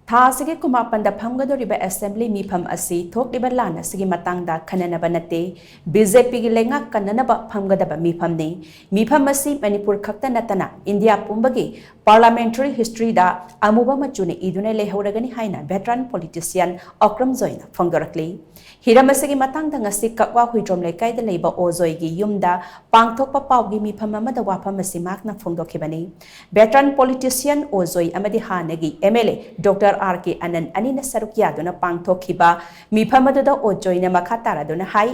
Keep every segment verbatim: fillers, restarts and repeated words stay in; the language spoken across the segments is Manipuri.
ꯊꯥ ꯑꯁꯤꯒꯤ ꯀꯨꯟꯃꯥꯄꯟꯗ ꯐꯝꯒꯗꯧꯔꯤꯕ assembly ꯃꯤꯐꯝ ꯑꯁꯤ ꯊꯣꯛꯂꯤꯕ ꯂꯥꯟ ꯑꯁꯤꯒꯤ ꯃꯇꯥꯡꯗ ꯈꯟꯅꯅꯕ ꯅꯠꯇꯦ, BJPꯒꯤ ꯂꯩꯉꯥꯛ ꯀꯟꯅꯅꯕ ꯐꯝꯒꯗꯕ ꯃꯤꯐꯝꯅꯤ꯫ ꯃꯤꯐꯝ ꯑꯁꯤ ꯃꯅꯤꯄꯨꯔ ꯈꯛꯇ ꯅꯠꯇꯅ ꯏꯟꯗꯤꯌꯥ ꯄꯨꯝꯕꯒꯤ parliamentary historyꯗ ꯑꯃꯨꯕ ꯃꯆꯨꯅ ꯏꯗꯨꯅ ꯂꯩꯍꯧꯔꯒꯅꯤ ꯍꯥꯏꯅ veteran politician ꯑꯣꯀ꯭ꯔꯝ ꯖꯣꯏꯅ ꯐꯣꯡꯗꯣꯔꯛꯂꯤ꯫ ꯍꯤꯔꯝ ꯑꯁꯤꯒꯤ ꯃꯇꯥꯡꯗ ꯉꯁꯤ ꯀꯛꯋꯥ ꯍꯨꯏꯗ꯭ꯔꯣꯝ ꯂꯩꯀꯥꯏꯗ ꯂꯩꯕ ꯑꯣꯖꯣꯏꯒꯤ ꯌꯨꯝꯗ ꯄꯥꯡꯊꯣꯛꯄ ꯄꯥꯎꯒꯤ ꯃꯤꯐꯝ ꯑꯃꯗ ꯋꯥꯐꯝ ꯑꯁꯤ ꯃꯍꯥꯛꯅ ꯐꯣꯡꯗꯣꯛꯈꯤꯕꯅꯤ꯫ Veteran politician ꯑꯣꯖꯣꯏ ꯑꯃꯗꯤ ꯍꯥꯟꯅꯒꯤ MLA Doctor R K ꯑꯅꯟ ꯑꯅꯤꯅ ꯁꯔꯨꯛ ꯌꯥꯗꯨꯅ ꯄꯥꯡꯊꯣꯛꯈꯤꯕ ꯃꯤꯐꯝ ꯑꯗꯨꯗ ꯑꯣꯖꯣꯏꯅ ꯃꯈꯥ ꯇꯥꯔꯗꯨꯅ ꯍꯥꯏ,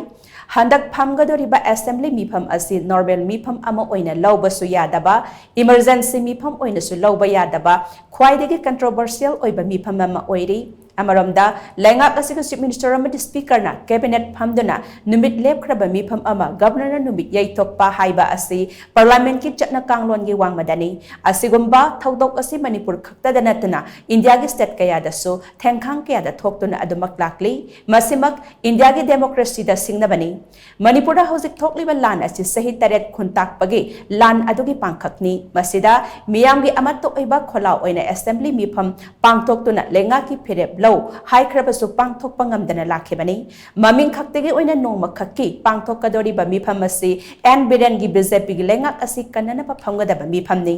ꯍꯟꯗꯛ ꯐꯝꯒꯗꯧꯔꯤꯕ assembly ꯃꯤꯐꯝ ꯑꯁꯤ normal ꯃꯤꯐꯝ ꯑꯃ ꯑꯣꯏꯅ ꯂꯧꯕꯁꯨ ꯌꯥꯗꯕ, emergency ꯃꯤꯐꯝ ꯑꯣꯏꯅꯁꯨ ꯂꯧꯕ ꯌꯥꯗꯕ, ꯈ꯭ꯋꯥꯏꯗꯒꯤ controversial ꯑꯣꯏꯕ ꯃꯤꯐꯝ ꯑꯃ ꯑꯣꯏꯔꯤ꯫ ꯑꯃꯔꯣꯝꯗ, ꯂꯩꯉꯥꯛ ꯑꯁꯤꯒꯤ Chief Minister ꯑꯃꯗꯤ Speakerꯅ cabinet ꯐꯝꯗꯨꯅ ꯅꯨꯃꯤꯠ ꯂꯦꯞꯈ꯭ꯔꯕ ꯃꯤꯐꯝ ꯑꯃ Governorꯅ ꯅꯨꯃꯤꯠ ꯌꯩꯊꯣꯛꯄ ꯍꯥꯏꯕ ꯑꯁꯤ parliamentꯀꯤ ꯆꯠꯅ ꯀꯥꯡꯂꯣꯟꯒꯤ ꯋꯥꯡꯃꯗꯅꯤ꯫ ꯑꯁꯤꯒꯨꯝꯕ ꯊꯧꯗꯣꯛ ꯑꯁꯤ ꯃꯅꯤꯄꯨꯔ ꯈꯛꯇꯗ ꯅꯠꯇꯅ ꯏꯟꯗꯤꯌꯥꯒꯤ state ꯀꯌꯥꯗꯁꯨ ꯊꯦꯡꯈꯥꯡ ꯀꯌꯥꯗ ꯊꯣꯛꯇꯨꯅ ꯑꯗꯨꯃꯛ ꯂꯥꯛꯂꯤ꯫ ꯃꯁꯤꯃꯛ ꯏꯟꯗꯤꯌꯥꯒꯤ democracyꯗ ꯁꯤꯡꯅꯕꯅꯤ꯫ ꯃꯅꯤꯄꯨꯔꯗ ꯍꯧꯖꯤꯛ ꯊꯣꯛꯂꯤꯕ ꯂꯥꯟ ꯑꯁꯤ ꯆꯍꯤ ꯇꯔꯦꯠ ꯈꯨꯟꯇꯥꯛꯄꯒꯤ ꯂꯥꯟ ꯑꯗꯨꯒꯤ ꯄꯥꯡꯈꯛꯅꯤ꯫ ꯃꯁꯤꯗ ꯃꯤꯌꯥꯝꯒꯤ ꯑꯃꯠꯇ ꯑꯣꯏꯕ ꯈꯣꯜꯂꯥꯎ ꯑꯣꯏꯅ assembly ꯃꯤꯐꯝ ꯄꯥꯡꯊꯣꯛꯇꯨꯅ ꯂꯩꯉꯥꯛꯀꯤ ꯐꯤꯔꯦꯞ ꯂꯧ ꯍꯥꯏꯈ꯭ꯔꯕꯁꯨ ꯄꯥꯡꯊꯣꯛꯄ ꯉꯝꯗꯅ ꯂꯥꯛꯈꯤꯕꯅꯤ꯫ ꯃꯃꯤꯡ ꯈꯛꯇꯒꯤ ꯑꯣꯏꯅ ꯅꯣꯡꯃ ꯈꯛꯀꯤ ꯄꯥꯡꯊꯣꯛꯀꯗꯧꯔꯤꯕ ꯃꯤꯐꯝ ꯑꯁꯤ ꯑꯦꯟ ꯕꯤꯔꯦꯟꯒꯤ BJPꯒꯤ ꯂꯩꯉꯥꯛ ꯑꯁꯤ ꯀꯟꯅꯅꯕ ꯐꯝꯒꯗꯕ ꯃꯤꯐꯝꯅꯤ꯫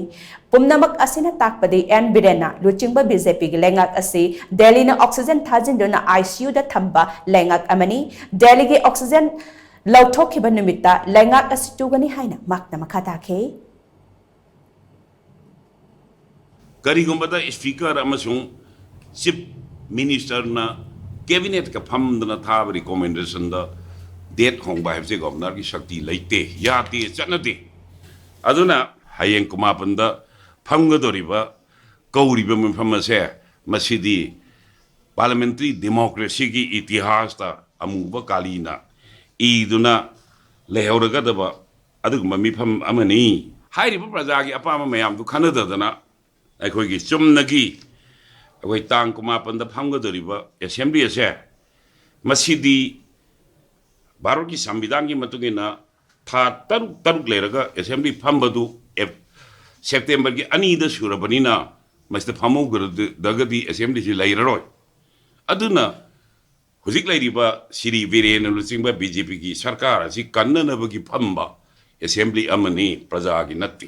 ꯄꯨꯝꯅꯃꯛ ꯑꯁꯤꯅ ꯇꯥꯛꯄꯗꯤ ꯑꯦꯟ ꯕꯤꯔꯦꯟꯅ ꯂꯨꯆꯤꯡꯕ BJPꯒꯤ ꯂꯩꯉꯥꯛ ꯑꯁꯤ ꯗꯦꯜꯂꯤꯅ oxygen ꯊꯥꯖꯤꯟꯗꯨꯅ ICUꯗ ꯊꯝꯕ ꯂꯩꯉꯥꯛ ꯑꯃꯅꯤ꯫ ꯗꯦꯜꯂꯤꯒꯤ oxygen ꯂꯧꯊꯣꯛꯈꯤꯕ ꯅꯨꯃꯤꯠꯇ ꯂꯩꯉꯥꯛ ꯑꯁꯤ ꯇꯨꯒꯅꯤ ꯍꯥꯏꯅ ꯃꯍꯥꯛꯅ ꯃꯈꯥ ꯇꯥꯈꯤ꯫ ꯀꯔꯤꯒꯨꯝꯕꯗ Speaker ꯑꯃꯁꯨꯡ Chief Ministerꯅ cabinetꯀ ꯐꯝꯗꯅ ꯊꯥꯕ recommendationꯗ date ꯍꯣꯡꯕ ꯍꯥꯏꯕꯁꯦ Governorꯒꯤ ꯁꯛꯇꯤ ꯂꯩꯇꯦ, ꯌꯥꯗꯦ, ꯆꯠꯅꯗꯦ꯫ ꯑꯗꯨꯅ ꯍꯌꯦꯡ ꯀꯨꯟꯃꯥꯄꯟꯗ ꯐꯝꯒꯗꯧꯔꯤꯕ, ꯀꯧꯔꯤꯕ ꯃꯤꯐꯝ ꯑꯁꯦ, ꯃꯁꯤꯗꯤ parliamentary democracyꯒꯤ ꯏꯇꯤꯍꯥꯁꯇ ꯑꯃꯨꯕ ꯀꯥꯂꯤꯅ ꯏꯗꯨꯅ ꯂꯩꯍꯧꯔꯒꯗꯕ ꯑꯗꯨꯒꯨꯝꯕ ꯃꯤꯐꯝ ꯑꯃꯅꯤ꯫ ꯍꯥꯏꯔꯤꯕ ꯄ꯭ꯔꯖꯥꯒꯤ ꯑꯄꯥꯝꯕ ꯃꯌꯥꯝꯗꯨ ꯈꯟꯅꯗꯗꯅ ꯑꯩꯈꯣꯏꯒꯤ ꯆꯨꯝꯅꯒꯤ ꯑꯩꯈꯣꯏ ꯇꯥꯡ ꯀꯨꯟꯃꯥꯄꯟꯗ ꯐꯝꯒꯗꯧꯔꯤꯕ assembly ꯑꯁꯦ, ꯃꯁꯤꯗꯤ ꯚꯥꯔꯠꯀꯤ ꯁꯪꯕꯤꯙꯥꯟꯒꯤ ꯃꯇꯨꯡ ꯏꯟꯅ ꯊꯥ ꯇꯔꯨꯛ ꯇꯔꯨꯛ ꯂꯩꯔꯒ assembly ꯐꯝꯕꯗꯨ ꯑꯦꯞ-, Septemberꯒꯤ ꯑꯅꯤꯗ ꯁꯨꯔꯕꯅꯤꯅ, ꯃꯁꯤꯗ ꯐꯝꯍꯧꯗ꯭ꯔꯒꯗꯤ ꯑꯦꯁꯦꯝꯕ꯭ꯂꯤꯁꯤ ꯂꯩꯔꯔꯣꯏ꯫ ꯑꯗꯨꯅ ꯍꯧꯖꯤꯛ ꯂꯩꯔꯤꯕ ꯁꯤꯔꯤ ꯕꯤꯔꯦꯟꯅ ꯂꯨꯆꯤꯡꯕ ꯕꯤ ꯖꯦ ꯄꯤꯒꯤ ꯁꯔꯀꯥꯔ ꯑꯁꯤ ꯀꯟꯅꯅꯕꯒꯤ ꯐꯝꯕ ꯑꯦꯁꯦꯝꯕ꯭ꯂꯤ ꯑꯃꯅꯤ, ꯄ꯭ꯔꯖꯥꯒꯤ ꯅꯠꯇꯦ꯫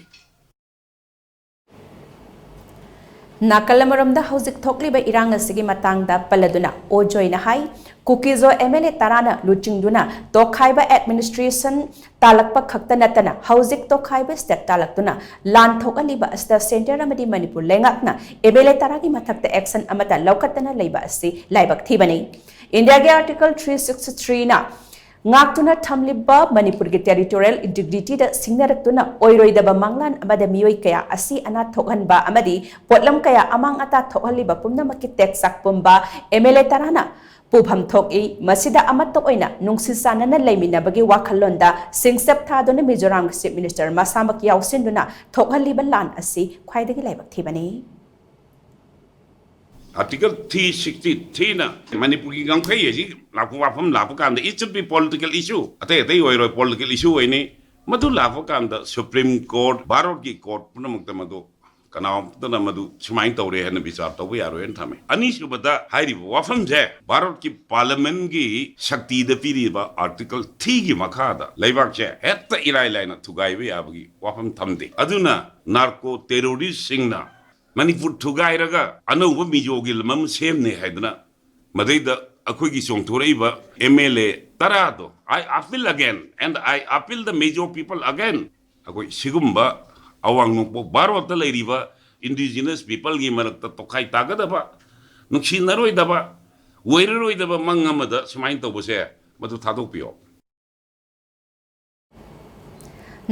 ꯅꯥꯀꯜ ꯑꯃꯔꯣꯝꯗ ꯍꯧꯖꯤꯛ ꯊꯣꯛꯂꯤꯕ ꯏꯔꯥꯡ ꯑꯁꯤꯒꯤ ꯃꯇꯥꯡꯗ ꯄꯜꯂꯗꯨꯅ ꯑꯣ ꯖꯣꯏꯅ ꯍꯥꯏ, ꯀꯨꯀꯤꯖꯣ ꯑꯦꯝ ꯑꯦꯜ ꯑꯦ ꯇꯔꯥꯅ ꯂꯨꯆꯤꯡꯗꯨꯅ ꯇꯣꯈꯥꯏꯕ ꯑꯦꯗꯃꯤꯅꯤꯁꯇ꯭ꯔꯦꯁꯟ ꯇꯥꯜꯂꯛꯄ ꯈꯛꯇ ꯅꯠꯇꯅ ꯍꯧꯖꯤꯛ ꯇꯣꯈꯥꯏꯕ ꯁ꯭ꯇꯦꯠ ꯇꯥꯜꯂꯛꯇꯨꯅ ꯂꯥꯟ ꯊꯣꯛꯍꯜꯂꯤꯕ ꯑꯁꯤꯗ ꯁꯦꯟꯇꯔ ꯑꯃꯗꯤ ꯃꯅꯤꯄꯨꯔ ꯂꯩꯉꯥꯛꯅ ꯑꯦꯝ ꯑꯦꯜ ꯑꯦ ꯇꯔꯥꯒꯤ ꯃꯊꯛꯇ ꯑꯦꯛꯁꯟ ꯑꯃꯠꯇ ꯂꯧꯈꯠꯇꯅ ꯂꯩꯕ ꯑꯁꯤ ꯂꯥꯏꯕꯛ ꯊꯤꯕꯅꯤ꯫ ꯏꯟꯗꯤꯌꯥꯒꯤ ꯑꯥꯔꯇꯤꯀꯜ ꯊ꯭ꯔꯤ ꯁꯤꯛꯁꯇꯤ ꯊ꯭ꯔꯤꯅ ꯉꯥꯛꯇꯨꯅ ꯊꯝꯂꯤꯕ ꯃꯅꯤꯄꯨꯔꯒꯤ ꯇꯦꯔꯤꯇꯣꯔꯤꯌꯦꯜ ꯏꯟꯇꯤꯒ꯭ꯔꯤꯇꯤꯗ ꯁꯤꯡꯅꯔꯛꯇꯨꯅ ꯑꯣꯏꯔꯣꯏꯗꯕ ꯃꯪꯂꯥꯟ ꯑꯃꯗ ꯃꯤꯑꯣꯏ ꯀꯌꯥ ꯑꯁꯤ ꯑꯅꯥ ꯊꯣꯛꯍꯟꯕ ꯑꯃꯗꯤ ꯄꯣꯠꯂꯝ ꯀꯌꯥ ꯑꯃꯥꯡ ꯑꯇꯥ ꯊꯣꯛꯍꯜꯂꯤꯕ ꯄꯨꯝꯅꯃꯛꯀꯤ ꯇꯦꯛ ꯆꯥꯛ ꯄꯨꯝꯕ ꯑꯦꯝ ꯑꯦꯜ ꯑꯦ ꯇꯔꯥꯅ ꯄꯨꯐꯝ ꯊꯣꯛꯏ꯫ ꯃꯁꯤꯗ ꯑꯃꯠꯇ ꯑꯣꯏꯅ ꯅꯨꯡꯁꯤ ꯆꯥꯟꯅꯅ ꯂꯩꯃꯤꯟꯅꯕꯒꯤ ꯋꯥꯈꯜꯂꯣꯟꯗ ꯁꯤꯡꯆꯞ ꯊꯥꯗꯨꯅ ꯃꯤꯖꯣꯔꯥꯝꯒꯤ ꯆꯤꯐ ꯃꯤꯅꯤꯁꯇꯔ ꯃꯁꯥꯃꯛ ꯌꯥꯎꯁꯤꯟꯗꯨꯅ ꯊꯣꯛꯍꯜꯂꯤꯕ ꯂꯥꯟ ꯑꯁꯤ ꯈ꯭ꯋꯥꯏꯗꯒꯤ ꯂꯥꯏꯕꯛ ꯊꯤꯕꯅꯤ꯫ ꯑꯥꯔꯇꯤꯀꯜ ꯊ꯭ꯔꯤ ꯁꯤꯛꯁꯇꯤ ꯊ꯭ꯔꯤꯅ ꯃꯅꯤꯄꯨꯔꯒꯤ ꯉꯝꯈꯩ ꯑꯁꯤ ꯂꯥꯛꯄ, ꯋꯥꯐꯝ ꯂꯥꯛꯄ ꯀꯥꯟꯗ it should be political issue, ꯑꯇꯩ ꯑꯇꯩ ꯑꯣꯏꯔꯣꯏ, ꯄꯣꯂꯤꯇꯤꯀꯦꯜ ꯏꯁꯨ ꯑꯣꯏꯅꯤ꯫ ꯃꯗꯨ ꯂꯥꯛꯄ ꯀꯥꯟꯗ ꯁꯨꯄ꯭ꯔꯤꯝ ꯀꯣꯔꯠ, ꯚꯥꯔꯠꯀꯤ ꯀꯣꯔꯠ ꯄꯨꯝꯅꯃꯛꯇ ꯃꯗꯨ ꯀꯅꯥꯒꯨꯝꯕꯇꯅ ꯃꯗꯨ ꯁꯨꯃꯥꯏꯅ ꯇꯧꯔꯦ ꯍꯥꯏꯅ ꯕꯤꯆꯥꯔ ꯇꯧꯕ ꯌꯥꯔꯣꯏ ꯍꯥꯏꯅ ꯊꯝꯃꯤ꯫ ꯑꯅꯤꯁꯨꯕꯗ, ꯍꯥꯏꯔꯤꯕ ꯋꯥꯐꯝꯁꯦ ꯚꯥꯔꯠꯀꯤ ꯄꯥꯔꯂꯤꯌꯥꯃꯦꯟꯒꯤ ꯁꯛꯇꯤꯗ ꯄꯤꯔꯤꯕ ꯑꯥꯔꯇꯤꯀꯜ ꯊ꯭ꯔꯤꯒꯤ ꯃꯈꯥꯗ ꯂꯩꯕꯥꯛꯁꯦ ꯍꯦꯛꯇ ꯏꯔꯥꯏ ꯂꯥꯏꯅ ꯊꯨꯒꯥꯏꯕ ꯌꯥꯕꯒꯤ ꯋꯥꯐꯝ ꯊꯝꯗꯦ꯫ ꯑꯗꯨꯅ ꯅꯥꯔꯀꯣ ꯇꯦꯔꯣꯔꯤꯁꯁꯤꯡꯅ ꯃꯅꯤꯄꯨꯔ ꯊꯨꯒꯥꯏꯔꯒ ꯑꯅꯧꯕ ꯃꯤꯖꯣꯒꯤ ꯂꯝ ꯑꯃ ꯁꯦꯝꯅꯤ ꯍꯥꯏꯗꯅ ꯃꯗꯩꯗ ꯑꯩꯈꯣꯏꯒꯤ ꯆꯣꯡꯊꯣꯔꯛꯏꯕ ꯑꯦꯝ ꯑꯦꯜ ꯑꯦ ꯇꯔꯥꯗꯣ, I appeal again and I appeal the Mizo people again, ꯑꯩꯈꯣꯏ ꯁꯤꯒꯨꯝꯕ ꯑꯋꯥꯡ ꯅꯣꯡꯄꯣꯛ ꯚꯥꯔꯣꯠꯇ ꯂꯩꯔꯤꯕ ꯏꯟꯗꯤꯖꯤꯅꯁ ꯄꯤꯄꯜꯒꯤ ꯃꯔꯛꯇ ꯇꯣꯈꯥꯏ ꯇꯥꯒꯗꯕ, ꯅꯨꯡꯁꯤꯅꯔꯣꯏꯗꯕ, ꯑꯣꯏꯔꯔꯣꯏꯗꯕ ꯃꯪ ꯑꯃꯗ ꯁꯨꯃꯥꯏꯅ ꯇꯧꯕꯁꯦ ꯃꯗꯨ ꯊꯥꯗꯣꯛꯄꯤꯌꯣ꯫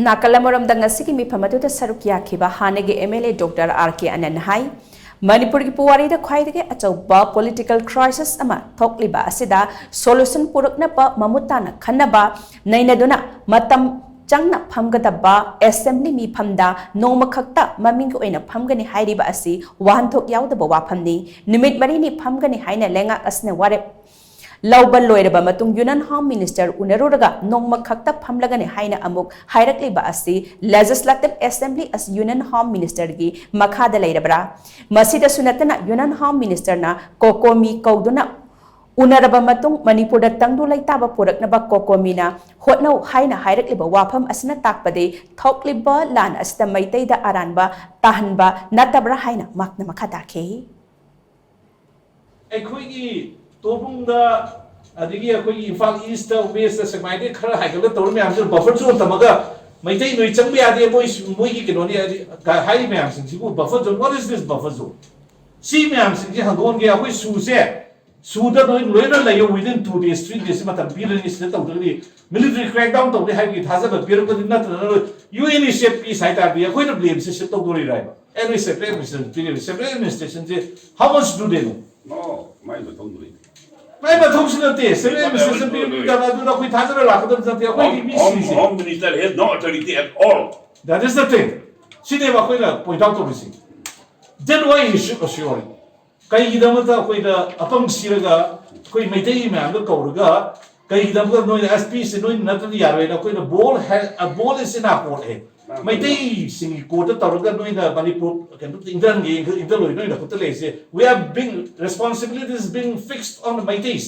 ꯅꯥꯀꯜ ꯑꯃꯔꯣꯝꯗ ꯉꯁꯤꯒꯤ ꯃꯤꯐꯝ ꯑꯗꯨꯗ ꯁꯔꯨꯛ ꯌꯥꯈꯤꯕ ꯍꯥꯟꯅꯒꯤ M L A doctor R K Anand ꯍꯥꯏ, ꯃꯅꯤꯄꯨꯔꯒꯤ ꯄꯨꯋꯥꯔꯤꯗ ꯈ꯭ꯋꯥꯏꯗꯒꯤ ꯑꯆꯧꯕ ꯄꯣꯂꯤꯇꯤꯀꯦꯜ ꯀ꯭ꯔꯥꯏꯁꯤꯁ ꯑꯃ ꯊꯣꯛꯂꯤꯕ ꯑꯁꯤꯗ ꯁꯣꯂꯨꯁꯟ ꯄꯨꯔꯛꯅꯕ ꯃꯃꯨꯠ ꯇꯥꯅ ꯈꯟꯅꯕ ꯅꯩꯅꯗꯨꯅ ꯃꯇꯝ ꯆꯪꯅ ꯐꯝꯒꯗꯕ ꯑꯦꯁꯦꯝꯕ꯭ꯂꯤ ꯃꯤꯐꯝꯗ ꯅꯣꯡꯃꯈꯛꯇ ꯃꯃꯤꯡꯒꯤ ꯑꯣꯏꯅ ꯐꯝꯒꯅꯤ ꯍꯥꯏꯔꯤꯕ ꯑꯁꯤ ꯋꯥꯍꯟꯊꯣꯛ ꯌꯥꯎꯗꯕ ꯋꯥꯐꯝꯅꯤ꯫ ꯅꯨꯃꯤꯠ ꯃꯔꯤꯅꯤ ꯐꯝꯒꯅꯤ ꯍꯥꯏꯅ ꯂꯩꯉꯥꯛ ꯑꯁꯤꯅ ꯋꯥꯔꯦꯞ ꯂꯧꯕ ꯂꯣꯏꯔꯕ ꯃꯇꯨꯡ Union Home Minister ꯎꯅꯔꯨꯔꯒ ꯅꯣꯡꯃ ꯈꯛꯇ ꯐꯝꯂꯒꯅꯤ ꯍꯥꯏꯅ ꯑꯃꯨꯛ ꯍꯥꯏꯔꯛꯂꯤꯕ ꯑꯁꯤ Legislative Assembly ꯑꯁꯤ Union Home Ministerꯒꯤ ꯃꯈꯥꯗ ꯂꯩꯔꯕ꯭ꯔꯥ? ꯃꯁꯤꯗꯁꯨ ꯅꯠꯇꯅ Union Home Ministerꯅ COCOMI ꯀꯧꯗꯨꯅ ꯎꯅꯔꯕ ꯃꯇꯨꯡ ꯃꯅꯤꯄꯨꯔꯗ ꯇꯪꯗꯨ ꯂꯩꯇꯥꯕ ꯄꯨꯔꯛꯅꯕ COCOMIꯅ ꯍꯣꯠꯅꯧ ꯍꯥꯏꯅ ꯍꯥꯏꯔꯛꯂꯤꯕ ꯋꯥꯐꯝ ꯑꯁꯤꯅ ꯇꯥꯛꯄꯗꯤ ꯊꯣꯛꯂꯤꯕ ꯂꯥꯟ ꯑꯁꯤꯗ ꯃꯩꯇꯩꯗ ꯑꯔꯥꯟꯕ ꯇꯥꯍꯟꯕ ꯅꯠꯇꯕ꯭ꯔꯥ ꯍꯥꯏꯅ ꯃꯍꯥꯛꯅ ꯃꯈꯥ ꯇꯥꯈꯤ꯫ ꯑꯩꯈꯣꯏꯒꯤ ꯇꯣꯔꯕꯨꯡꯗ, ꯑꯗꯒꯤ ꯑꯩꯈꯣꯏꯒꯤ ꯏꯝꯐꯥꯜ ꯏꯁꯇ, ꯋꯦꯁꯇ, ꯁꯦꯛꯃꯥꯏꯗꯒꯤ ꯈꯔ ꯍꯥꯏꯒꯠꯂ ꯇꯧꯔꯤ ꯃꯌꯥꯝꯁꯤ ꯕꯐꯔ ꯖꯣꯟ ꯊꯝꯃꯒ ꯃꯩꯇꯩ ꯅꯣꯏ ꯆꯪꯕ ꯌꯥꯗꯦ, ꯃꯣꯏ ꯃꯣꯏꯒꯤ ꯀꯩꯅꯣꯅꯤ ꯍꯥꯏꯗꯤ ꯍꯥꯏꯔꯤ ꯃꯌꯥꯝꯁꯤꯡꯁꯤꯕꯨ buffer zone, what is this buffer zone? ꯁꯤ ꯃꯌꯥꯝꯁꯤꯡꯁꯤ ꯍꯟꯗꯣꯛꯍꯟꯒꯦ꯫ ꯑꯩꯈꯣꯏ ꯁꯨꯁꯦ, ꯁꯨꯗ ꯅꯣꯏ ꯂꯣꯏꯅ ꯂꯩꯌꯣ, within two days, three days ꯃꯇꯝ ꯄꯤꯔꯅꯤ, ꯁꯤꯗ ꯇꯧꯗ꯭ꯔꯒꯗꯤ military crackdown ꯇꯧꯅꯤ ꯍꯥꯏꯕꯒꯤ ꯊꯥꯖꯕ ꯄꯤꯔꯛꯄꯗꯤ ꯅꯠꯇꯅ, ꯅꯣꯏ ꯌꯨ ꯑꯦꯟ ꯏꯁꯦ ꯄꯤꯁ ꯍꯥꯏꯇꯥꯔꯗꯤ ꯑꯩꯈꯣꯏꯅ ꯕ꯭ꯂꯦꯝꯁꯦ ꯁꯤꯐ ꯇꯧꯗꯣꯔꯤꯔ ꯍꯥꯏꯕ? ꯑꯦꯟ ꯏ ꯁꯦꯄꯔꯦꯠ ꯑꯦꯗꯃꯤꯅꯤꯁꯇ꯭ꯔꯦꯁꯟ ꯄꯤꯔꯤꯕ ꯁꯦꯄꯔꯦꯠ ꯑꯦꯗꯃꯤꯅꯤꯁꯇ꯭ꯔꯦꯁꯟꯁꯦ how much do they know? No, ꯃꯥꯏ ꯃꯊꯧ ꯂꯩꯇꯦ꯫ ꯃꯥꯏ ꯃꯊꯧꯁꯨ ꯅꯠꯇꯦ, ꯁꯦꯄꯔꯦꯠ ꯑꯦꯗꯃꯤꯅꯤꯁꯇ꯭ꯔꯦꯁꯟ ꯄꯤꯔꯤꯕ ꯑꯗꯨꯗ ꯑꯩꯈꯣꯏ ꯊꯥꯖꯕ ꯂꯥꯛꯀꯗꯕꯁꯨ ꯅꯠꯇꯦ꯫ ꯑꯩꯈꯣꯏꯒꯤ Home, me home, ꯁꯤꯔꯤꯁꯦ, Home Minister has no authority at all. That is the thing. ꯁꯤꯅꯦꯕ ꯑꯩꯈꯣꯏꯅ ꯄꯣꯏꯟꯠ ꯑꯥꯎꯠ ꯇꯧꯔꯤꯁꯤ꯫ Then why he should assure it? ꯀꯩꯒꯤꯗꯃꯛꯇ ꯑꯩꯈꯣꯏꯗ ꯑꯄꯪ ꯁꯤꯔꯒ ꯑꯩꯈꯣꯏ ꯃꯩꯇꯩ ꯃꯌꯥꯝꯗ ꯀꯧꯔꯒ ꯀꯩꯒꯤꯗꯃꯛꯇ ꯅꯣꯏꯅ ꯑꯦꯁ ꯄꯤꯁꯦ ꯅꯣꯏꯅ ꯅꯠꯇ꯭ꯔꯗꯤ ꯌꯥꯔꯣꯏꯅ ꯑꯩꯈꯣꯏꯅ ball has, a ball is in our court ꯍꯦ꯫ ꯃꯩꯇꯩꯁꯤꯡꯒꯤ ꯀꯣꯔꯠꯇ ꯇꯧꯔꯒ ꯅꯣꯏꯅ ꯃꯅꯤꯄꯨꯔ ꯀꯩꯅꯣ ꯏꯟꯗꯤꯌꯟꯒꯤ ꯏꯟꯗꯤꯌꯟ ꯂꯣꯏ ꯅꯣꯏꯅ ꯈꯨꯠꯇ ꯂꯩꯔꯤꯁꯦ, we are being, responsibility is being fixed on the Meiteis.